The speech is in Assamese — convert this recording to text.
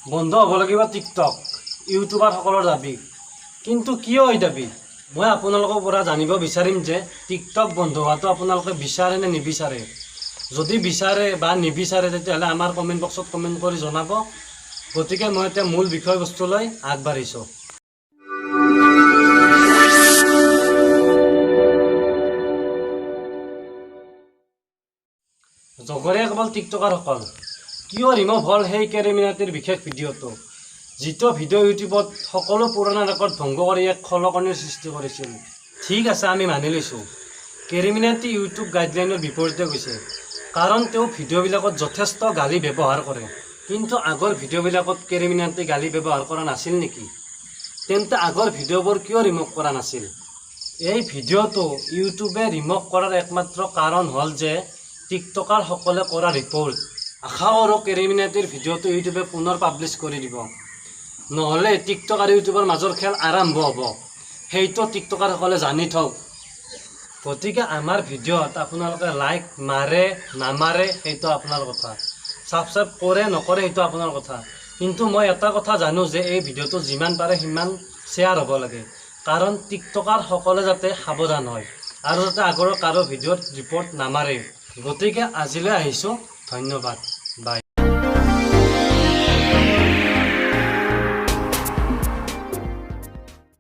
বন্ধ হ'ব লাগিব টিকটক, ইউটিউবাৰসকলৰ দাবী। কিন্তু কিয় এই দাবী? মই আপোনালোকৰ পৰা জানিব বিচাৰিম যে টিকটক বন্ধ হোৱাটো আপোনালোকে বিচাৰে নে নিবিচাৰে। যদি বিচাৰে বা নিবিচাৰে, তেতিয়াহ'লে আমাৰ কমেণ্ট বক্সত কমেণ্ট কৰি জনাব। গতিকে মই এতিয়া মূল বিষয়বস্তুলৈ আগবাঢ়িছোঁ। জগৰীয়া কেৱল টিকটকাৰসকল। কিয় ৰিম'ভ হ'ল সেই কেৰিমিনাটিৰ বিশেষ ভিডিঅ'টো, যিটো ভিডিঅ' ইউটিউবত সকলো পুৰণা ৰেকৰ্ড ভংগ কৰি এক খলকনিৰ সৃষ্টি কৰিছিল? ঠিক আছে, আমি মানি লৈছোঁ, কেৰিমিনাটি ইউটিউব গাইডলাইনৰ বিপৰীতে গৈছে, কাৰণ তেওঁ ভিডিঅ'বিলাকত যথেষ্ট গালি ব্যৱহাৰ কৰে। কিন্তু আগৰ ভিডিঅ'বিলাকত কেৰিমিনাটি গালি ব্যৱহাৰ কৰা নাছিল নেকি? তেন্তে আগৰ ভিডিঅ'বোৰ কিয় ৰিম'ভ কৰা নাছিল? এই ভিডিঅ'টো ইউটিউবে ৰিম'ভ কৰাৰ একমাত্ৰ কাৰণ হ'ল যে টিকটকাৰসকলে কৰা ৰিপৰ্ট। আশা কৰোঁ কেৰিমিনাটিৰ ভিডিঅ'টো ইউটিউবে পুনৰ পাব্লিছ কৰি দিব। নহ'লে টিকটক আৰু ইউটিউবৰ মাজৰ খেল আৰম্ভ হ'ব, সেইটো টিকটকাৰসকলে জানি থওক। গতিকে আমাৰ ভিডিঅ'ত আপোনালোকে লাইক মাৰে নামাৰে, সেইটো আপোনাৰ কথা। ছাবস্ক্ৰাইব কৰে নকৰে, সেইটো আপোনাৰ কথা। কিন্তু মই এটা কথা জানো যে এই ভিডিঅ'টো যিমান পাৰে সিমান শ্বেয়াৰ হ'ব লাগে, কাৰণ টিকটকাৰসকলে যাতে সাৱধান হয় আৰু যাতে আগৰ কাৰো ভিডিঅ'ত ৰিপৰ্ট নামাৰে। গতিকে আজিলৈ আহিছোঁ, ধন্যবাদ।